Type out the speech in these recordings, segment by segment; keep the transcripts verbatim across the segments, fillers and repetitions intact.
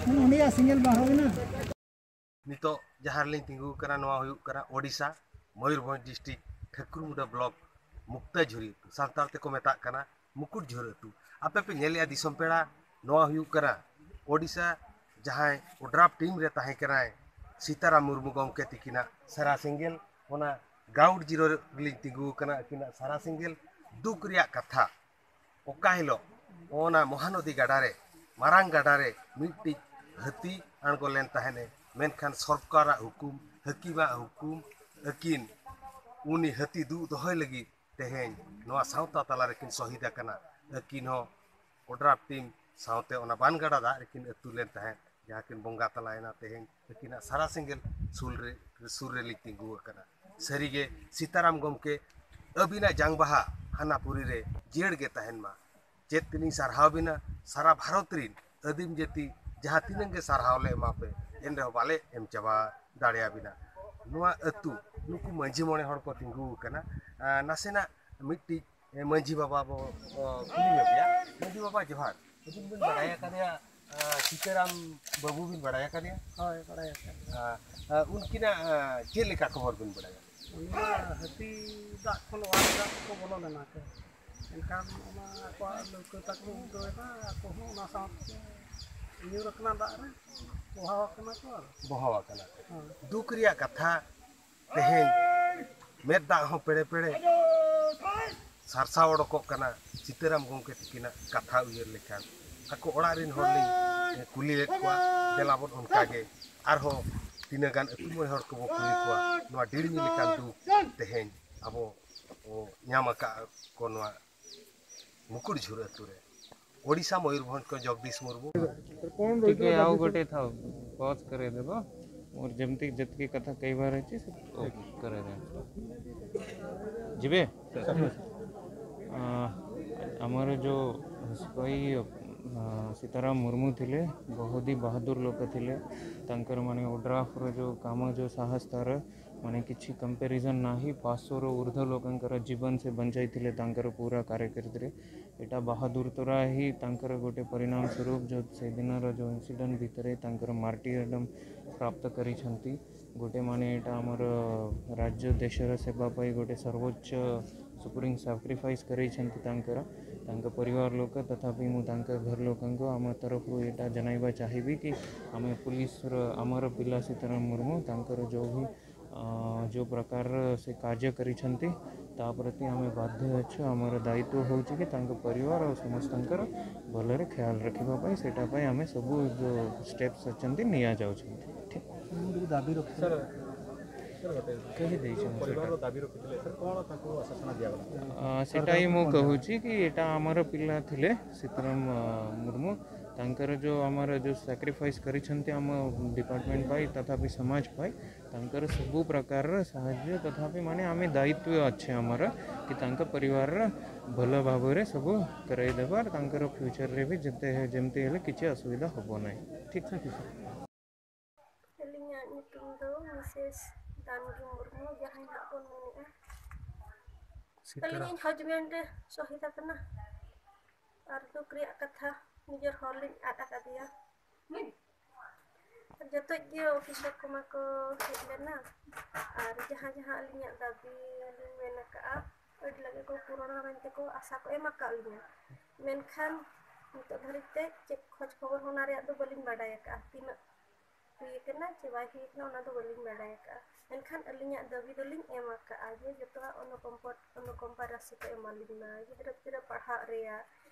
ᱩᱱᱤᱭᱟᱜ ᱥᱤᱝᱜᱮᱞ ᱵᱟᱝ ᱦᱩᱭᱱᱟ᱾ ᱱᱤᱛᱚᱜ ᱡᱟᱦᱟᱸ ᱨᱮᱞᱤᱧ ᱛᱤᱸᱜᱩ ᱟᱠᱟᱱᱟ, ᱱᱚᱣᱟ ᱦᱩᱭᱩᱜ ᱠᱟᱱᱟ ᱳᱰᱤᱥᱟ, ᱢᱚᱭᱩᱨᱵᱷᱚᱸᱡᱽ ᱰᱤᱥᱴᱨᱤᱠᱴ, ᱴᱷᱟᱹᱠᱩᱨᱢᱩᱰᱟᱹ ᱵᱞᱚᱠ, ᱢᱩᱠᱛᱟᱹᱡᱷᱩᱨᱤ ᱟᱹᱛᱩ, ᱥᱟᱱᱛᱟᱲ ᱛᱮᱠᱚ ᱢᱮᱛᱟᱜ ᱠᱟᱱᱟ ᱢᱩᱠᱩᱴᱡᱷᱩᱨᱤ ᱟᱹᱛᱩ᱾ ᱟᱯᱮ ᱯᱮ ᱧᱮᱞᱮᱜᱼᱟ ᱫᱤᱥᱚᱢ ᱯᱮᱲᱟ, ᱱᱚᱣᱟ ᱦᱩᱭᱩᱜ ᱠᱟᱱᱟ ᱳᱰᱤᱥᱟ, ᱡᱟᱦᱟᱸᱭ ᱳᱰᱨᱟᱯ ᱴᱤᱢ ᱨᱮ ᱛᱟᱦᱮᱸ ᱠᱟᱱᱟᱭ ᱥᱤᱛᱟᱨᱟᱢ ᱢᱩᱨᱢᱩ ᱜᱚᱢᱠᱮ ᱛᱤᱠᱤᱱᱟᱜ ᱥᱟᱨᱟ ᱥᱮᱸᱜᱮᱞ, ᱚᱱᱟ ᱜᱨᱟᱣᱩᱱᱰ ᱡᱤᱨᱳ ᱨᱮᱞᱤᱧ ᱛᱤᱸᱜᱩ ᱟᱠᱟᱱᱟ, ᱟᱹᱠᱤᱱᱟᱜ ᱥᱟᱨᱟ ᱥᱮᱸᱜᱮᱞ ᱫᱩᱠ ᱨᱮᱭᱟᱜ ᱠᱟᱛᱷᱟ᱾ ᱚᱠᱟ ᱦᱤᱞᱳᱜ ᱚᱱᱟ ᱢᱚᱦᱟᱱᱚᱫᱤ ᱜᱟᱰᱟ ᱨᱮ, ᱢᱟᱨᱟᱝ ᱜᱟᱰᱟ ᱨᱮ ᱢᱤᱫᱴᱤᱡ ᱦᱟᱹᱛᱤ ᱟᱬᱜᱚ ᱞᱮᱱ ᱛᱟᱦᱮᱱᱮ, ᱢᱮᱱᱠᱷᱟᱱ ᱥᱚᱨᱠᱟᱨᱟᱜ ᱦᱩᱠᱩᱢ, ᱦᱟᱹᱠᱤᱢᱟᱜ ᱦᱩᱠᱩᱢ, ᱟᱹᱠᱤᱱ ᱩᱱᱤ ᱦᱟᱹᱛᱤ ᱫᱩᱜ ᱫᱚᱦᱚᱭ ᱞᱟᱹᱜᱤᱫ ᱛᱮᱦᱮᱧ ᱱᱚᱣᱟ ᱥᱟᱶᱛᱟ ᱛᱟᱞᱟ ᱨᱮᱠᱤᱱ ᱥᱚᱦᱤᱫ ᱟᱠᱟᱱᱟ᱾ ᱟᱹᱠᱤᱱ ᱦᱚᱸ ᱳᱰᱨᱟᱯ ᱴᱤᱢ ᱥᱟᱶᱛᱮ ᱚᱱᱟ ᱵᱟᱱ ᱜᱟᱰᱟ ᱫᱟᱜ ᱨᱮᱠᱤᱱ ᱟᱹᱛᱩ ᱞᱮᱱ ᱛᱟᱦᱮᱸᱫ, ᱡᱟᱦᱟᱸ ᱠᱤᱱ ᱵᱚᱸᱜᱟ ᱛᱟᱞᱟᱭᱮᱱᱟ᱾ ᱛᱮᱦᱮᱧ ᱟᱹᱠᱤᱱᱟᱜ ᱥᱟᱨᱟ ᱥᱮᱸᱜᱮᱞ ᱥᱩᱨ ᱨᱮ, ᱥᱩᱨ ᱨᱮᱞᱤᱧ ᱛᱤᱸᱜᱩ ᱟᱠᱟᱱᱟ᱾ ᱥᱟᱹᱨᱤᱜᱮ ᱥᱤᱛᱟᱨᱟᱢ ᱜᱚᱢᱠᱮ, ᱟᱹᱵᱤᱱᱟᱜ ᱡᱟᱝ ᱵᱟᱦᱟ ᱦᱟᱱᱟ ᱯᱩᱨᱤ ᱨᱮ ᱡᱤᱭᱟᱹᱲ ᱜᱮ ᱛᱟᱦᱮᱱ ᱢᱟ᱾ ᱪᱮᱫ ᱛᱮᱞᱤᱧ ᱥᱟᱨᱦᱟᱣ ᱵᱤᱱᱟ? ᱥᱟᱨᱟ ᱵᱷᱟᱨᱚᱛ ᱨᱤᱱ ᱟᱹᱫᱤᱢ ᱡᱟᱹᱛᱤ ᱡᱟᱦᱟᱸ ᱛᱤᱱᱟᱹᱜ ᱜᱮ ᱥᱟᱨᱦᱟᱣ ᱞᱮ ᱮᱢᱟ ᱯᱮ, ᱮᱱ ᱨᱮᱦᱚᱸ ᱵᱟᱞᱮ ᱮᱢ ᱪᱟᱵᱟ ᱫᱟᱲᱮᱭᱟᱵᱤᱱᱟ᱾ ᱱᱚᱣᱟ ᱟᱹᱛᱩ ᱱᱩᱠᱩ ᱢᱟᱹᱡᱷᱤ ᱢᱚᱬᱮ ᱦᱚᱲ ᱠᱚ ᱛᱤᱸᱜᱩ ᱟᱠᱟᱱᱟ᱾ ᱟᱨ ᱱᱟᱥᱮᱱᱟᱜ ᱢᱤᱫᱴᱤᱡ ᱮ, ᱢᱟᱹᱡᱷᱤ ᱵᱟᱵᱟ ᱵᱚ, ᱚ, ᱠᱩᱞᱤ ᱧᱚᱜᱮᱭᱟ᱾ ᱢᱟᱹᱡᱷᱤ ᱵᱟᱵᱟ, ᱡᱚᱦᱟᱨ᱾ ᱟᱹᱵᱤᱱ ᱵᱤᱱ ᱵᱟᱲᱟᱭ ᱟᱠᱟᱫᱮᱭᱟ, ᱟ, ᱥᱤᱛᱟᱹᱨᱟᱢ ᱵᱟᱹᱵᱩ ᱵᱤᱱ ᱵᱟᱲᱟᱭ ᱟᱠᱟᱫᱮᱭᱟ? ᱦᱳᱭ, ᱵᱟᱲᱟᱭ ᱟᱠᱟᱫ ᱞᱤᱧ᱾ ᱟ, ᱟ, ᱩᱱᱠᱤᱱᱟᱜ, ᱟ, ᱪᱮᱫ ᱞᱮᱠᱟ ᱠᱷᱚᱵᱚᱨ ᱵᱤᱱ ᱵᱟᱲᱟᱭᱟ? ᱩᱱᱤ ᱢᱟ ᱦᱟᱹᱛᱤ ᱫᱟᱜ ᱠᱷᱚᱱ ᱚᱲᱟᱜ ᱨᱮ ᱠᱚ ᱵᱚᱞᱚ ᱞᱮᱱᱟ ᱠᱚ᱾ ᱮᱱᱠᱷᱟᱱ ᱚᱱᱟ ᱟᱠᱚᱣᱟᱜ ᱞᱟᱹᱣᱠᱟᱹ ᱛᱟᱠᱚ ᱩᱰᱟᱹᱣ ᱮᱫᱟ, ᱟᱠᱚ ᱦᱚᱸ ᱚᱱᱟ ᱥᱟᱶᱛᱮ ᱧᱩᱨ ᱟᱠᱟᱱᱟ ᱫᱟᱜ ᱨᱮ, ᱵᱚᱦᱟᱣ ᱟᱠᱟᱱᱟ ᱠᱚ ᱟᱨ᱾ ᱵᱚᱦᱟᱣ ᱟᱠᱟᱱᱟ᱾ ᱦᱳᱭ᱾ ᱫᱩᱠ ᱨᱮᱭᱟᱜ ᱠᱟᱛᱷᱟ, ᱛᱮᱦᱮᱧ ᱢᱮᱫ ᱫᱟᱜ ᱦᱚᱸ ᱯᱮᱲᱮ ᱯᱮᱲᱮ ᱥᱟᱨᱥᱟᱣ ᱚᱰᱚᱠᱚᱜ ᱠᱟᱱᱟ ᱥᱤᱛᱟᱹᱨᱟᱢ ᱜᱚᱢᱠᱮ ᱛᱤᱠᱤᱱᱟᱜ ᱠᱟᱛᱷᱟ ᱩᱭᱦᱟᱹᱨ ᱞᱮᱠᱷᱟᱱ᱾ ᱟᱠᱚ ᱚᱲᱟᱜ ᱨᱤᱱ ᱦᱚᱲ ᱞᱤᱧ ᱠᱩᱞᱤ ᱞᱮᱫ ᱠᱚᱣᱟ, ᱫᱮᱞᱟ ᱵᱚᱱ ᱚᱱᱠᱟ ᱜᱮ ᱟᱨᱦᱚᱸ ᱛᱤᱱᱟᱹᱜ ᱜᱟᱱ ᱟᱹᱛᱩ ᱢᱚᱬᱮ ᱦᱚᱲ ᱠᱚᱵᱚ ᱠᱩᱞᱤ ᱠᱚᱣᱟ᱾ ᱱᱚᱣᱟ ᱰᱤᱲᱢᱤ ᱞᱮᱠᱟᱱ ᱫᱩᱠ ᱛᱮᱦᱮᱧ ᱟᱵᱚ ᱠᱚ ᱧᱟᱢ ᱟᱠᱟᱫ ᱠᱚ ᱱᱚᱣᱟ ᱢᱩᱠᱩᱴ ᱡᱷᱩᱨ ᱟᱹᱛᱩ ᱨᱮ᱾ ଓଡ଼ିଶା, ମୟୂରଭଞ୍ଜ, ଜଗଦୀଶ ମୁର୍ମୁ। ଟିକେ ଆଉ ଗୋଟେ ଥାଉ, ପଜ୍ କରେଇଦେବ। ମୋର ଯେମିତି ଯେତିକି କଥା କହିବାର ଅଛି, ସେ ପଜ୍ କରେଇଦେବ। ଯିବେ? ଅ, ଆମର ଯୋଉ ସିପାହୀ ଅ, ସୀତାରାମ ମୁର୍ମୁ ଥିଲେ, ବହୁତ ହି ବାହାଦୁର ଲୋକ ଥିଲେ। ତାଙ୍କର ମାନେ ଓଡ୍ରାଫର ଯୋଉ କାମ, ଯୋଉ ସାହସ, ତାର ମାନେ କିଛି କମ୍ପାରିଜନ ନାହିଁ। ପାଞ୍ଚଶହରୁ ଉର୍ଦ୍ଧ୍ୱ ଲୋକଙ୍କର ଜୀବନ ସେ ବଞ୍ଚାଇଥିଲେ ତାଙ୍କର ପୁରା କାରକିର୍ଦ୍ଦୀରେ। ଏଇଟା ବାହାଦୁର ତରା ହିଁ ତାଙ୍କର ଗୋଟେ ପରିଣାମ ସ୍ୱରୂପ, ଯୋଉ ସେଦିନର ଯୋଉ ଇନସିଡେଣ୍ଟ ଭିତରେ ତାଙ୍କର ମାର୍ଟିରଡମ ପ୍ରାପ୍ତ କରିଛନ୍ତି। ଗୋଟେ ମାନେ ଏଇଟା ଆମର ରାଜ୍ୟ ଦେଶର ସେବା ପାଇଁ ଗୋଟେ ସର୍ବୋଚ୍ଚ ସୁପ୍ରିମ ସାକ୍ରିଫାଇସ୍ କରେଇଛନ୍ତି ତାଙ୍କର, ତାଙ୍କ ପରିବାର ଲୋକ। ତଥାପି ମୁଁ ତାଙ୍କ ଘର ଲୋକଙ୍କୁ ଆମ ତରଫରୁ ଏଇଟା ଜଣାଇବା ଚାହିଁବି କି ଆମେ ପୁଲିସର, ଆମର ପିଲା ସୀତାରାମ ମୁର୍ମୁ, ତାଙ୍କର ଯେଉଁ ବି, ଅ, ଯେଉଁ ପ୍ରକାରର ସେ କାର୍ଯ୍ୟ କରିଛନ୍ତି, ତା ପ୍ରତି ଆମେ ବାଧ୍ୟ ଅଛୁ। ଆମର ଦାୟିତ୍ୱ ହେଉଛି କି ତାଙ୍କ ପରିବାର ଆଉ ସମସ୍ତଙ୍କର ଭଲରେ ખ્ୟାଲ ରଖିବା ପାଇଁ, ସେଇଟା ପାଇଁ ଆମେ ସବୁ ଯେଉଁ ଷ୍ଟେପ୍ସ ଅଛନ୍ତି ନିଆଯାଉଛନ୍ତି। ଠିକ୍। ମୁଁ ଟିକେ ଦାବି ରଖିଛି। ସାର୍, କେହି ଦେଇଛନ୍ତି ସେଇଟା? ପରିବାରର ଦାବି ରଖିଥିଲେ, ସାର୍, କ'ଣ ତାଙ୍କୁ ଆଶ୍ୱାସନା ଦିଆଗଲା? ଅ, ସେଇଟା ହିଁ ମୁଁ କହୁଛି କି ଏଇଟା ଆମର ପିଲା ଥିଲେ, ସୀତାରାମ, ଅ, ମୁର୍ମୁ। ତାଙ୍କର ଯେଉଁ, ଆମର ଯେଉଁ ସାକ୍ରିଫାଇସ୍ କରିଛନ୍ତି ଆମ ଡିପାର୍ଟମେଣ୍ଟ ପାଇଁ ତଥାପି ସମାଜ ପାଇଁ, ତାଙ୍କର ସବୁ ପ୍ରକାରର ସାହାଯ୍ୟ, ତଥାପି ମାନେ ଆମେ ଦାୟିତ୍ୱ ଅଛି ଆମର କି ତାଙ୍କ ପରିବାରର ଭଲ ଭାବରେ ସବୁ କରାଇଦେବା, ତାଙ୍କର ଫ୍ୟୁଚରରେ ବି ଯେତେ, ଯେମିତି ହେଲେ କିଛି ଅସୁବିଧା ହେବ ନାହିଁ। ଠିକ୍। ᱟᱹᱞᱤᱧᱟᱜ ᱧᱩᱛᱩᱢ ᱫᱚ ᱢᱤᱥᱮᱥ ᱫᱟᱱᱜᱤ ᱢᱩᱨᱢᱩ, ᱡᱟᱦᱟᱸᱭ ᱱᱟᱜ ᱵᱚᱱ ᱢᱮᱱᱮᱫᱼᱟ᱾ ᱥᱤᱛᱟᱨᱟ᱾ ᱟᱹᱞᱤᱧᱤᱡ ᱦᱟᱡᱵᱮᱱᱰ ᱮ ᱥᱚᱦᱤᱫ ᱟᱠᱟᱱᱟ᱾ ᱟᱨ ᱫᱩᱠ ᱨᱮᱭᱟᱜ ᱠᱟᱛᱷᱟ, ᱱᱤᱡᱮᱨ ᱦᱚᱲ ᱞᱤᱧ ᱟᱫ ᱟᱠᱟᱫᱮᱭᱟ᱾ ᱟᱨ ᱡᱚᱛᱚᱡ ᱜᱮ ᱚᱯᱷᱤᱥᱟᱨ ᱠᱚᱢᱟ ᱠᱚ ᱦᱮᱡ ᱞᱮᱱᱟ᱾ ᱟᱨ ᱡᱟᱦᱟᱸ ᱡᱟᱦᱟᱸ ᱟᱹᱞᱤᱧᱟᱜ ᱫᱟᱹᱵᱤ ᱞᱤᱧ ᱢᱮᱱ ᱟᱠᱟᱫᱼᱟ, ᱟᱹᱰᱤ ᱞᱟᱜᱮ ᱠᱚ ᱯᱩᱨᱚᱱᱟ ᱢᱮᱱᱛᱮ ᱠᱚ ᱟᱥᱟ ᱠᱚ ᱮᱢ ᱟᱠᱟᱫ ᱞᱤᱧᱟ᱾ ᱢᱮᱱᱠᱷᱟᱱ ᱱᱤᱛᱚᱜ ᱫᱷᱟᱹᱨᱤᱡ ᱛᱮ ᱪᱮᱫ ᱠᱷᱚᱡᱽ ᱠᱷᱚᱵᱚᱨ ᱦᱚᱸ ᱚᱱᱟ ᱨᱮᱭᱟᱜ ᱫᱚ ᱵᱟᱹᱞᱤᱧ ᱵᱟᱰᱟᱭ ᱟᱠᱟᱫᱼᱟ, ᱛᱤᱱᱟᱹᱜ ᱦᱩᱭ ᱟᱠᱟᱱᱟ ᱪᱮ ᱵᱟᱭ ᱦᱩᱭ ᱟᱠᱟᱱᱟ, ᱚᱱᱟ ᱫᱚ ᱵᱟᱹᱞᱤᱧ ᱵᱟᱰᱟᱭ ᱟᱠᱟᱫᱼᱟ᱾ ᱢᱮᱱᱠᱷᱟᱱ ᱟᱹᱞᱤᱧᱟᱜ ᱫᱟᱹᱵᱤ ᱫᱚᱞᱤᱧ ᱮᱢ ᱟᱠᱟᱫᱼᱟ ᱡᱮ ᱡᱚᱛᱚᱣᱟᱜ ᱚᱱᱩᱠᱚᱢᱯᱟ, ᱚᱱᱩᱠᱚᱢᱯᱟ ᱨᱟᱥᱤ ᱠᱚ ᱮᱢᱟ ᱞᱤᱧ ᱢᱟ, ᱜᱤᱫᱽᱨᱟᱹ ᱯᱤᱫᱽᱨᱟᱹ ᱯᱟᱲᱦᱟᱜ ᱨᱮᱭᱟᱜ,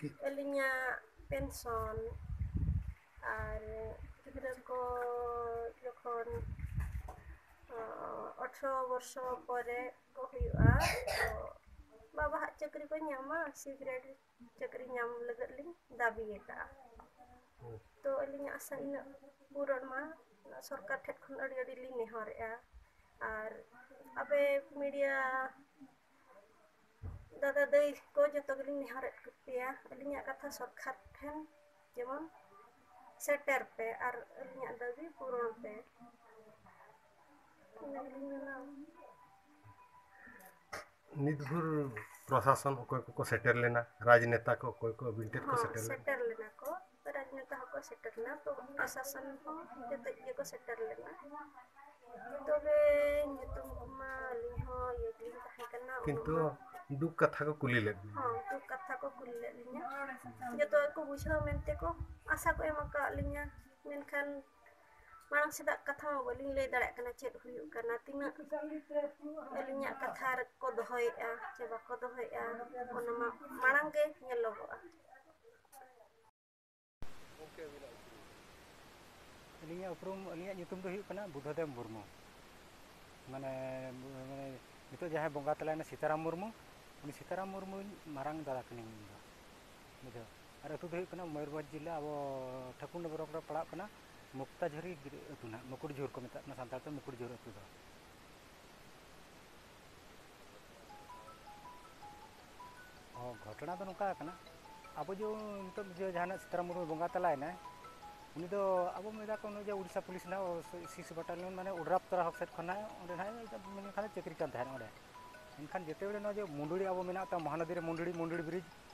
ᱟᱹᱞᱤᱧᱟᱜ ᱯᱮᱱᱥᱚᱱ, ᱟᱨ ᱜᱤᱫᱽᱨᱟᱹ ᱠᱚ ᱡᱚᱠᱷᱚᱱ, ᱚ, ᱟᱴᱷᱨᱚ ᱵᱚᱨᱥᱚ ᱯᱚᱨᱮ ᱠᱚ ᱦᱩᱭᱩᱜᱼᱟ, ᱛᱚ ᱵᱟᱵᱟᱣᱟᱜ ᱪᱟᱹᱠᱨᱤ ᱠᱚ ᱧᱟᱢᱟ, ᱥᱤ ᱜᱨᱮᱰ ᱪᱟᱹᱠᱨᱤ ᱧᱟᱢ ᱞᱟᱹᱜᱤᱫ ᱞᱤᱧ ᱫᱟᱹᱵᱤ ᱟᱠᱟᱫᱼᱟ᱾ ᱛᱚ ᱟᱹᱞᱤᱧᱟᱜ ᱟᱥᱟ ᱤᱱᱟᱹᱜ ᱯᱩᱨᱚᱱ ᱢᱟ, ᱥᱚᱨᱠᱟᱨ ᱴᱷᱮᱱ ᱠᱷᱚᱱ ᱟᱹᱰᱤ ᱟᱹᱰᱤ ᱞᱤᱧ ᱱᱮᱦᱚᱨᱮᱜᱼᱟ᱾ ᱟᱨ ᱟᱯᱮ ᱢᱤᱰᱤᱭᱟ ᱫᱟᱫᱟ ᱫᱟᱹᱭ ᱠᱚ ᱡᱚᱛᱚ ᱜᱮᱞᱤᱧ ᱱᱮᱦᱚᱨᱮᱫ ᱯᱮᱭᱟ, ᱟᱹᱞᱤᱧᱟᱜ ᱠᱟᱛᱷᱟ ᱥᱚᱨᱠᱟᱨ ᱴᱷᱮᱱ ᱡᱮᱢᱚᱱ ᱥᱮᱴᱮᱨ ᱯᱮ ᱟᱨ ᱟᱹᱞᱤᱧᱟᱜ ᱫᱟᱹᱵᱤ ᱯᱩᱨᱚᱱ ᱯᱮ᱾ ᱤᱱᱟᱹ ᱜᱮᱞᱤᱧ ᱢᱮᱱᱟ᱾ ᱱᱤᱛ ᱵᱷᱳᱨ ᱯᱨᱚᱥᱟᱥᱚᱱ ᱚᱠᱚᱭ ᱠᱚᱠᱚ ᱥᱮᱴᱮᱨ ᱞᱮᱱᱟ, ᱨᱟᱡᱽᱱᱮᱛᱟ ᱠᱚ ᱚᱠᱚᱭ ᱠᱚ ᱟᱹᱵᱤᱱ ᱴᱷᱮᱱ ᱠᱚ ᱦᱚᱸ, ᱥᱮᱴᱮᱨ ᱞᱮᱱᱟ? ᱥᱮᱴᱮᱨ ᱞᱮᱱᱟ ᱠᱚ, ᱨᱟᱡᱽᱱᱮᱛᱟ ᱦᱚᱸᱠᱚ ᱥᱮᱴᱮᱨ ᱞᱮᱱᱟ, ᱛᱚ ᱯᱨᱚᱥᱟᱥᱚᱱ ᱦᱚᱸ ᱡᱚᱛᱚ ᱜᱮᱠᱚ ᱥᱮᱴᱮᱨ ᱞᱮᱱᱟ᱾ ᱛᱚᱵᱮ ᱧᱩᱛᱩᱢ ᱠᱚᱢᱟ ᱟᱹᱞᱤᱧ ᱦᱚᱸ ᱤᱭᱟᱹ ᱜᱮᱞᱤᱧ ᱛᱟᱦᱮᱸ ᱠᱟᱱᱟ, ᱩᱱᱟᱹᱜ ᱠᱤᱱᱛᱩ ᱢᱟ ᱫᱩᱠ ᱠᱟᱛᱷᱟ ᱠᱚ ᱠᱩᱞᱤ ᱞᱮᱫ ᱵᱤᱱᱟ᱾ ᱦᱚᱸ, ᱫᱩᱠ ᱠᱟᱛᱷᱟ ᱠᱚ ᱠᱩᱞᱤ ᱞᱮᱫ ᱞᱤᱧᱟ᱾ ᱡᱚᱛᱚ ᱜᱮᱠᱚ ᱵᱩᱡᱷᱟᱹᱣ ᱢᱮᱱᱛᱮ ᱠᱚ ᱟᱥᱟ ᱠᱚ ᱮᱢ ᱟᱠᱟᱫ ᱞᱤᱧᱟ, ᱢᱮᱱᱠᱷᱟᱱ ᱢᱟᱲᱟᱝ ᱥᱮᱫᱟᱜ ᱠᱟᱛᱷᱟ ᱢᱟ ᱵᱟᱹᱞᱤᱧ ᱞᱟᱹᱭ ᱫᱟᱲᱮᱭᱟᱜ ᱠᱟᱱᱟ ᱪᱮᱫ ᱦᱩᱭᱩᱜ ᱠᱟᱱᱟ, ᱛᱤᱱᱟᱹᱜ ᱟᱹᱞᱤᱧᱟᱜ ᱠᱟᱛᱷᱟ ᱨᱮᱠᱚ ᱫᱚᱦᱚᱭᱮᱫᱼᱟ ᱪᱮ ᱵᱟᱠᱚ ᱫᱚᱦᱚᱭᱮᱫᱼᱟ, ᱚᱱᱟ ᱢᱟ ᱢᱟᱲᱟᱝ ᱜᱮ ᱧᱮᱞᱚᱜᱚᱜᱼᱟ᱾ ᱟᱹᱞᱤᱧᱟᱜ ᱩᱯᱨᱩᱢ, ᱟᱹᱞᱤᱧᱟᱜ ᱧᱩᱛᱩᱢ ᱫᱚ ᱦᱩᱭᱩᱜ ᱠᱟᱱᱟ ᱵᱩᱫᱽᱫᱷᱚᱫᱮᱵ ᱢᱩᱨᱢᱩ᱾ ᱢᱟᱱᱮ, ᱢᱟᱱᱮ, ᱱᱤᱛᱚᱜ ᱡᱟᱦᱟᱸᱭ ᱵᱚᱸᱜᱟ ᱛᱟᱞᱟᱭᱮᱱᱟ ᱥᱤᱛᱟᱨᱟᱢ ᱢᱩᱨᱢᱩ, ᱩᱱᱤ ᱥᱤᱛᱟᱨᱟᱢ ᱢᱩᱨᱢᱩᱧ ᱢᱟᱨᱟᱝ ᱫᱟᱫᱟ ᱠᱟᱹᱱᱟᱹᱧ ᱤᱧ ᱫᱚ, ᱵᱩᱡᱷᱟᱹᱣ᱾ ᱟᱨ ᱟᱹᱛᱩ ᱫᱚ ᱦᱩᱭᱩᱜ ᱠᱟᱱᱟ ᱢᱚᱭᱩᱨᱵᱷᱚᱸᱡᱽ ᱡᱮᱞᱟ, ᱟᱵᱚ ᱴᱷᱟᱹᱠᱩᱨ ᱵᱞᱚᱠ ᱨᱮ ᱯᱟᱲᱟᱜ ᱠᱟᱱᱟ, ᱢᱩᱠᱛᱟᱡᱷᱩᱨᱤ ᱟᱹᱛᱩ ᱱᱟᱦᱟᱜ, ᱢᱩᱠᱩᱴᱡᱷᱩᱨ ᱠᱚ ᱢᱮᱛᱟᱜ ᱠᱟᱱᱟ ᱥᱟᱱᱛᱟᱲ ᱛᱮ, ᱢᱩᱠᱩᱴᱡᱷᱩᱨ ᱟᱹᱛᱩ ᱫᱚ᱾ ᱚ, ᱜᱷᱚᱴᱚᱱᱟ ᱫᱚ ᱱᱚᱝᱠᱟ ᱠᱟᱱᱟ, ᱟᱵᱚ ᱡᱮ ᱱᱤᱛᱚᱜ ᱡᱮ ᱡᱟᱦᱟᱱᱟᱜ ᱥᱤᱛᱟᱨᱟᱢ ᱢᱩᱨᱢᱩ ᱵᱚᱸᱜᱟ ᱛᱟᱞᱟᱭᱮᱱᱟᱭ, ᱩᱱᱤ ᱫᱚ ᱟᱵᱚ ᱢᱮᱛᱟ ᱠᱚ ᱩᱱᱤ ᱡᱮ ᱩᱲᱤᱥᱥᱟ ᱯᱩᱞᱤᱥ ᱨᱮᱱᱟᱜ ᱥᱤᱠᱥ ᱵᱟᱴᱟᱞᱤᱭᱚᱱ, ᱢᱟᱱᱮ ᱳᱰᱨᱟᱯ ᱛᱚᱨᱟ ᱦᱚᱠ ᱥᱮᱫ ᱠᱷᱚᱱᱟᱜ ᱚᱸᱰᱮ ᱱᱟᱦᱟᱜ ᱢᱮᱱᱠᱷᱟᱱ ᱪᱟᱹᱠᱨᱤ ᱠᱟᱱ ᱛᱟᱦᱮᱸᱫ ᱚᱸᱰᱮ᱾ ᱮᱱᱠᱷᱟᱱ ᱡᱮᱛᱮ ᱵᱮᱲᱮ ᱱᱚᱣᱟ ᱡᱮ ᱢᱩᱱᱰᱩᱲᱤ ᱟᱵᱚ ᱢᱮᱱᱟᱜ ᱛᱟᱵᱚᱱ ᱢᱚᱦᱟᱱᱚᱫᱤ ᱨᱮ ᱢᱩᱱᱰᱩᱲᱤ, ᱢᱩᱱᱰᱩᱲᱤ ᱵᱨᱤᱡᱽ,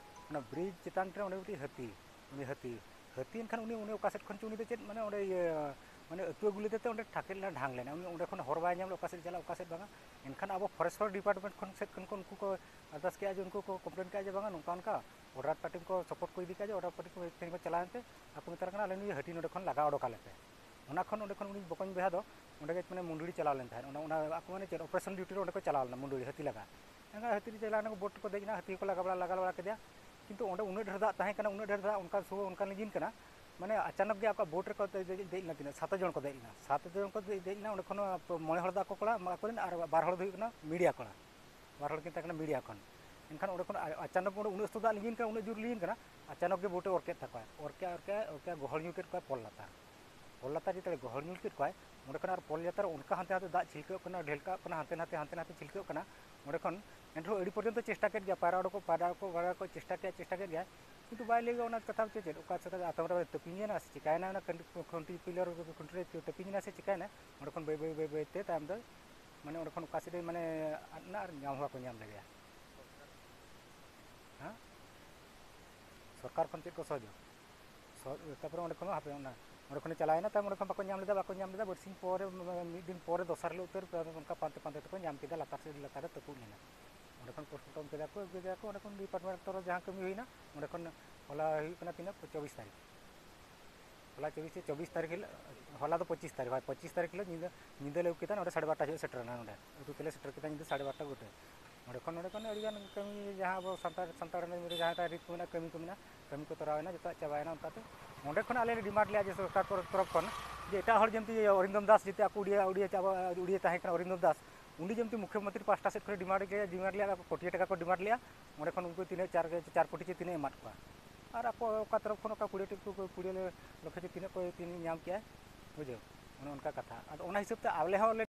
ᱚᱱᱟ ᱵᱨᱤᱡᱽ ᱪᱮᱛᱟᱱ ᱨᱮ ᱚᱸᱰᱮ ᱢᱤᱫᱴᱤᱡ ᱦᱟᱹᱛᱤ, ᱩᱱᱤ ᱦᱟᱹᱛᱤ, ᱦᱟᱹᱛᱤ ᱮᱱᱠᱷᱟᱱ ᱩᱱᱤ, ᱩᱱᱤ ᱚᱠᱟ ᱥᱮᱫ ᱠᱷᱚᱱ ᱪᱚ ᱩᱱᱤ ᱫᱚ ᱪᱮᱫ ᱢᱟᱱᱮ ᱚᱸᱰᱮ ᱤᱭᱟᱹ ᱢᱟᱱᱮ ᱟᱹᱛᱩ ᱟᱹᱜᱩ ᱞᱮᱫᱮ ᱛᱮ ᱚᱸᱰᱮ ᱴᱷᱟᱠᱮ ᱞᱮᱱᱟ, ᱰᱷᱟᱝ ᱞᱮᱱᱟ, ᱩᱱᱤ ᱚᱸᱰᱮ ᱠᱷᱚᱱ ᱦᱚᱨ ᱵᱟᱭ ᱧᱟᱢ ᱞᱮᱫᱟ ᱚᱠᱟ ᱥᱮᱫ ᱪᱟᱞᱟᱜ ᱚᱠᱟ ᱥᱮᱫ ᱵᱟᱝᱟ᱾ ᱮᱱᱠᱷᱟᱱ ᱟᱵᱚ ᱯᱷᱚᱨᱮᱥᱴ ᱰᱤᱯᱟᱨᱴᱢᱮᱱᱴ ᱠᱷᱚᱱ ᱥᱮᱫ ᱠᱷᱚᱱ ᱠᱚ ᱩᱱᱠᱩ ᱠᱚ ᱟᱨᱫᱟᱥ ᱠᱮᱜᱼᱟ ᱡᱮ ᱩᱱᱠᱩ ᱠᱚ ᱠᱚᱢᱯᱞᱮᱱ ᱠᱮᱜᱼᱟ ᱡᱮ ᱵᱟᱝᱟ ᱱᱚᱝᱠᱟ ᱚᱱᱠᱟ ᱚᱰᱟᱨ ᱯᱟᱨᱴᱤ ᱠᱚ ᱥᱟᱯᱳᱨᱴ ᱠᱚ ᱤᱫᱤ ᱠᱮᱜᱼᱟ ᱡᱮ ᱚᱰᱟᱨ ᱯᱟᱨᱴᱤ ᱠᱚ ᱴᱷᱮᱱ ᱠᱚ ᱪᱟᱞᱟᱣ ᱮᱱᱛᱮ ᱟᱨ ᱠᱚ ᱢᱮᱛᱟ ᱠᱟᱱᱟ ᱟᱞᱮ ᱱᱩᱭ ᱦᱟᱹᱴᱤᱧ ᱱᱚᱰᱮ ᱠᱷᱚᱱ ᱞᱟᱜᱟ ᱚᱰᱚᱠ ᱟᱞᱮ ᱯᱮ᱾ ᱚᱱᱟ ᱠᱷᱚᱱ ᱚᱸᱰᱮ ᱠᱷᱚᱱ ᱩᱱᱤ ᱵᱚᱠᱚᱧ ᱵᱚᱭᱦᱟ ᱫᱚ ᱚᱸᱰᱮ ᱜᱮ ᱢᱟᱱᱮ ᱢᱩᱱᱰᱩᱲᱤ ᱪᱟᱞᱟᱣ ᱞᱮᱱ ᱛᱟᱦᱮᱸᱫ, ᱚᱱᱟ, ᱚᱱᱟ ᱟᱠᱚ ᱢᱟᱱᱮ ᱪᱮᱫ ᱚᱯᱟᱨᱮᱥᱚᱱ ᱰᱤᱭᱩᱴᱤ ᱨᱮ ᱚᱸᱰᱮ ᱠᱚ ᱪᱟᱞᱟᱣ ᱞᱮᱱᱟ ᱢᱩᱱᱰᱩᱲᱤ ᱦᱟᱹᱛᱤ ᱞᱟᱜᱟ᱾ ᱮᱱᱠᱷᱟᱱ ᱦᱟᱹᱛᱤ ᱨᱮ ᱪᱟᱞᱟᱣ ᱮᱱᱟ ᱠᱚ, ᱵᱳᱴ ᱨᱮᱠᱚ ᱫᱮᱡ ᱮᱱᱟ, ᱦᱟᱹᱛᱤ ᱦᱚᱸᱠᱚ ᱞᱟᱜᱟ ᱵᱟᱲᱟ, ᱞᱟᱜᱟ ᱵᱟᱲᱟ ᱠᱮᱫᱮᱭᱟ᱾ ᱠᱤᱱᱛᱩ ᱚᱸᱰᱮ ᱩᱱᱟᱹᱜ ᱰᱷᱮᱨ ᱫᱟᱜ ᱛᱟᱦᱮᱸ ᱠᱟᱱᱟ, ᱩᱱᱟᱹᱜ ᱰᱷᱮᱨ ᱫᱟᱜ ᱚᱱᱠᱟ ᱥᱚ ᱚᱱᱠᱟ ᱞᱤᱸᱡᱤᱱ ᱠᱟᱱᱟ, ᱢᱟᱱᱮ ᱟᱪᱟᱱᱚᱠ ᱜᱮ ᱟᱠᱚᱣᱟᱜ ᱵᱳᱴ ᱨᱮᱠᱚ ᱫᱮᱡ, ᱫᱮᱡ ᱞᱮᱱᱟ, ᱛᱤᱱᱟᱹᱜ ᱥᱟᱛ ᱡᱚᱱ ᱠᱚ ᱫᱮᱡ ᱞᱮᱱᱟ, ᱥᱟᱛ ᱡᱚᱱ ᱠᱚ ᱫᱮᱡ, ᱫᱮᱡ ᱞᱮᱱᱟ, ᱚᱸᱰᱮ ᱠᱷᱚᱱ ᱢᱚᱬᱮ ᱦᱚᱲ ᱫᱚ ᱟᱠᱚ ᱠᱚᱲᱟ, ᱟᱠᱚᱨᱮᱱ, ᱟᱨ ᱵᱟᱨ ᱦᱚᱲ ᱫᱚ ᱦᱩᱭᱩᱜ ᱠᱟᱱᱟ ᱢᱤᱰᱤᱭᱟ ᱠᱚᱲᱟ, ᱵᱟᱨ ᱦᱚᱲ ᱠᱤᱱ ᱛᱟᱦᱮᱸ ᱠᱟᱱᱟ ᱢᱤᱰᱤᱭᱟ ᱠᱷᱚᱱ᱾ ᱮᱱᱠᱷᱟᱱ ᱚᱸᱰᱮ ᱠᱷᱚᱱ ᱟ-, ᱟᱪᱟᱱᱚᱠ ᱚᱸᱰᱮ ᱩᱱᱟᱹᱜ ᱩᱥᱛᱟᱹᱨ ᱫᱟᱜ ᱞᱤᱸᱡᱤᱱ ᱠᱟᱱᱟ, ᱩᱱᱟᱹᱜ ᱡᱳᱨ ᱞᱤᱸᱡᱤᱱ ᱠᱟᱱᱟ, ᱟᱪᱟᱱᱚᱠ ᱜᱮ ᱵᱳᱴᱮ ᱚᱨ ᱠᱮᱫ ᱛᱟᱠᱚᱣᱟ, ᱚᱨ ᱠᱮᱫ, ᱚᱨ ᱠᱮᱫ, ᱚᱨ ᱠᱮᱫ, ᱜᱚᱦᱚᱲ ᱧᱩᱨ ᱠᱮᱫ ᱠᱚᱣᱟᱭ ᱯᱚᱞ ᱞᱟᱛᱟᱨ᱾ ᱯᱚᱞ ᱞᱟᱛᱟᱨ ᱡᱮᱛᱮ ᱜᱚᱦᱚᱲ ᱧᱩᱨ ᱠᱮᱫ ᱠᱚᱣᱟᱭ, ᱚᱸᱰᱮ ᱠᱷᱚᱱ ᱟᱨ ᱯᱚᱞ ᱞᱟᱛᱟᱨ ᱚᱱᱠᱟ ᱦᱟᱱᱛᱮ ᱱᱟᱛᱮ ᱫᱟᱜ ᱪᱷᱤᱞᱠᱟᱹᱜ ᱠᱟᱱᱟ, ᱰᱷᱮᱞᱠᱟᱜ ᱠᱟᱱᱟ, ᱦᱟᱱᱛᱮ ᱱᱟᱛᱮ, ᱦᱟᱱᱛᱮ ᱱᱟᱛᱮ ᱪᱷᱤᱞᱠᱟᱹᱜ ᱠᱟᱱᱟ᱾ ᱚᱸᱰᱮ ᱠᱷᱚᱱ ᱮᱱᱨᱮᱦᱚᱸ ᱟᱹᱰᱤ ᱯᱚᱨᱡᱚᱱᱛᱚ ᱪᱮᱥᱴᱟ ᱠᱮᱫ ᱜᱮᱭᱟ, ᱯᱟᱭᱨᱟ ᱚᱰᱚᱠᱚᱜ, ᱯᱟᱭᱨᱟ ᱚᱰᱚᱠᱚᱜ, ᱯᱟᱭᱨᱟ ᱚᱰᱚᱠᱚᱜ ᱪᱮᱥᱴᱟ ᱠᱮᱫ, ᱪᱮᱥᱴᱟ ᱠᱮᱫ ᱜᱮᱭᱟᱭ᱾ ᱠᱤᱱᱛᱩ ᱵᱟᱭ ᱞᱟᱹᱭ ᱚᱱᱟ ᱠᱟᱛᱷᱟ ᱪᱮᱫ, ᱪᱮᱫ ᱚᱠᱟ ᱥᱮᱫ ᱟᱛᱚᱢ ᱨᱮ ᱛᱟᱹᱯᱤᱧ ᱮᱱᱟ ᱥᱮ ᱪᱤᱠᱟᱭᱮᱱᱟ, ᱚᱱᱟ ᱠᱷᱩᱱᱴᱤ ᱯᱤᱞᱟᱨ ᱠᱷᱩᱱᱴᱤ ᱨᱮ ᱛᱟᱹᱯᱤᱧ ᱮᱱᱟ ᱥᱮ ᱪᱤᱠᱟᱭᱮᱱᱟ, ᱚᱸᱰᱮ ᱠᱷᱚᱱ ᱵᱟᱹᱭ ᱵᱟᱹᱭ ᱵᱟᱹᱭ ᱵᱟᱹᱭ ᱛᱮ ᱛᱟᱭᱚᱢ ᱫᱚ ᱢᱟᱱᱮ ᱚᱸᱰᱮ ᱠᱷᱚᱱ ᱚᱠᱟ ᱥᱮᱫ ᱮ ᱢᱟᱱᱮ ᱟᱫ ᱮᱱᱟ ᱟᱨ ᱧᱟᱢ ᱦᱚᱸ ᱵᱟᱠᱚ ᱧᱟᱢ ᱞᱮᱫᱮᱭᱟ᱾ ᱦᱮᱸ? ᱥᱚᱨᱠᱟᱨ ᱠᱷᱚᱱ ᱪᱮᱫ ᱠᱚ ᱥᱚᱦᱚᱡᱳᱜᱽ? ᱥᱚ-, ᱛᱟᱨᱯᱚᱨᱮ ᱚᱸᱰᱮ ᱠᱷᱚᱱ ᱦᱟᱯᱮ ᱚᱱᱟ, ᱚᱸᱰᱮ ᱠᱷᱚᱱᱮ ᱪᱟᱞᱟᱣᱮᱱᱟ, ᱛᱟᱭᱚᱢ ᱚᱸᱰᱮ ᱠᱷᱚᱱ ᱵᱟᱠᱚ ᱧᱟᱢ ᱞᱮᱫᱟ, ᱵᱟᱠᱚ ᱧᱟᱢ ᱞᱮᱫᱟ, ᱵᱟᱨᱥᱤᱧ ᱯᱚᱨᱮ, ᱢᱤᱫ ᱫᱤᱱ ᱯᱚᱨᱮ ᱫᱚᱥᱟᱨ ᱦᱤᱞᱳᱜ ᱩᱛᱟᱹᱨ ᱚᱱᱠᱟ ᱯᱟᱱᱛᱮ ᱯᱟᱱᱛᱮ ᱛᱮᱠᱚ ᱧᱟᱢ ᱠᱮᱫᱟ, ᱞᱟᱛᱟᱨ ᱥᱮᱫ ᱞᱟᱛᱟᱨ ᱨᱮ ᱛᱩᱯᱩᱫ ᱞᱮᱱᱟ᱾ ᱚᱸᱰᱮ ᱠᱷᱚᱱ postmortem ᱠᱮᱫᱟ ᱠᱚ, ᱟᱹᱜᱩ ᱠᱮᱫᱟ ᱠᱚ, ᱚᱸᱰᱮ ᱠᱷᱚᱱ department ᱰᱟᱠᱛᱚᱨ ᱡᱟᱦᱟᱸ ᱠᱟᱹᱢᱤ ᱦᱩᱭᱱᱟ, ᱚᱸᱰᱮ ᱠᱷᱚᱱ ᱦᱚᱞᱟ ᱦᱩᱭᱩᱜ ᱠᱟᱱᱟ ᱛᱤᱱᱟᱹᱜ, ᱪᱚᱵᱵᱤᱥ ᱛᱟᱹᱨᱤᱠᱷ᱾ ᱦᱚᱞᱟ ᱪᱚᱵᱵᱤᱥ ᱥᱮ ᱪᱚᱵᱵᱤᱥ ᱛᱟᱹᱨᱤᱠᱷ ᱦᱤᱞᱳᱜ, ᱦᱚᱞᱟ ᱫᱚ ᱯᱚᱸᱪᱤᱥ ᱛᱟᱹᱨᱤᱠᱷ, ᱦᱳᱭ, ᱯᱚᱸᱪᱤᱥ ᱛᱟᱹᱨᱤᱠᱷ ᱦᱤᱞᱳᱜ ᱧᱤᱫᱟᱹ, ᱧᱤᱫᱟᱹ ᱞᱮ ᱟᱹᱜᱩ ᱠᱮᱫᱟ, ᱱᱚᱰᱮ ᱥᱟᱲᱮ ᱵᱟᱨᱚᱴᱟ ᱡᱚᱦᱚᱜ ᱥᱮᱴᱮᱨ ᱮᱱᱟ ᱱᱚᱰᱮ᱾ ᱟᱹᱛᱩ ᱛᱮᱞᱮ ᱥᱮᱴᱮᱨ ᱠᱮᱫᱟ ᱧᱤᱫᱟᱹ ᱥᱟᱲᱮ ᱵᱟᱨᱚᱴᱟ ᱜᱚᱴᱮ᱾ ᱚᱸᱰᱮ ᱠᱷᱚᱱ, ᱱᱚᱰᱮ ᱠᱷᱚᱱ ᱟᱹᱰᱤᱜᱟᱱ ᱠᱟᱹᱢᱤ, ᱡᱟᱦᱟᱸ ᱟᱵᱚ ᱥᱟᱱᱛᱟᱲ, ᱥᱟᱱᱛᱟᱲ ᱢᱟᱹᱱᱢᱤ ᱨᱮ ᱡᱟᱦᱟᱸ ᱞᱮᱠᱟ ᱨᱤᱛ ᱠᱚ ᱢᱮᱱᱟᱜᱼᱟ, ᱠᱟᱹᱢᱤ ᱠᱚ ᱛᱚᱨᱟᱣ ᱮᱱᱟ, ᱡᱚᱛᱚᱣᱟᱜ ᱪᱟᱵᱟᱭᱮᱱᱟ᱾ ᱚᱱᱠᱟᱛᱮ ᱚᱸᱰᱮ ᱠᱷᱚᱱ ᱟᱞᱮ ᱞᱮ demand ᱞᱮᱜᱼᱟ ᱡᱮ ᱥᱚᱨᱠᱟᱨ ᱛᱚᱨᱚᱯ, ᱛᱚᱨᱚᱯ ᱠᱷᱚᱱ ᱡᱮ ᱮᱴᱟᱜ ᱦᱚᱲ ᱡᱮᱢᱛᱤ ᱚᱨᱤᱱᱫᱚᱢ ᱫᱟᱥ, ᱡᱮᱛᱮ ᱟᱠᱚ ᱩᱲᱤᱭᱟ, ᱩᱲᱤᱭᱟ ᱪᱟᱵᱟ, ᱩᱲᱤᱭᱟ ᱛᱟᱦᱮᱸ ᱠᱟᱱᱟ ᱚᱨᱤᱱᱫᱚᱢ ᱫᱟᱥ, ᱩᱱᱤ ᱡᱮᱢᱛᱤ ᱢᱩᱠᱷᱭᱚᱢᱚᱱᱛᱨᱤ ᱯᱟᱦᱴᱟ ᱥᱮᱫ ᱠᱷᱚᱱ demand ᱞᱮᱜᱼᱟ, demand ᱞᱮᱜᱼᱟ, ᱠᱳᱴᱤ ᱴᱟᱠᱟ ᱠᱚ demand ᱞᱮᱜᱼᱟ, ᱚᱸᱰᱮ ᱠᱷᱚᱱ ᱩᱱᱠᱩ ᱛᱤᱱᱟᱹᱜ ᱪᱟᱨ, ᱪᱟᱨ ᱠᱳᱴᱤ ᱪᱮ ᱛᱤᱱᱟᱹᱜ ᱮ ᱮᱢᱟᱫ ᱠᱚᱣᱟ᱾ ᱟᱨ ᱟᱠᱚ ᱚᱠᱟ ᱛᱚᱨᱚᱯ ᱠᱷᱚᱱ ᱚᱠᱟ ᱠᱩᱲᱤ ᱴᱤ-, ᱠᱩ-, ᱠᱩᱲᱤ ᱞᱚᱠᱷᱮ ᱪᱮ ᱛᱤᱱᱟᱹᱜ ᱠᱚ ᱛᱤᱱᱟᱹᱜ ᱧᱟᱢ ᱠᱮᱜᱼᱟ, ᱵᱩᱡᱷᱟᱹᱣ, ᱚᱱᱮ ᱚᱱᱠᱟ ᱠᱟᱛᱷᱟ᱾ ᱟᱫᱚ ᱚᱱᱟ ᱦᱤᱥᱟᱹᱵ ᱛᱮ ᱟᱞᱮ ᱦᱚᱸ ᱞᱮ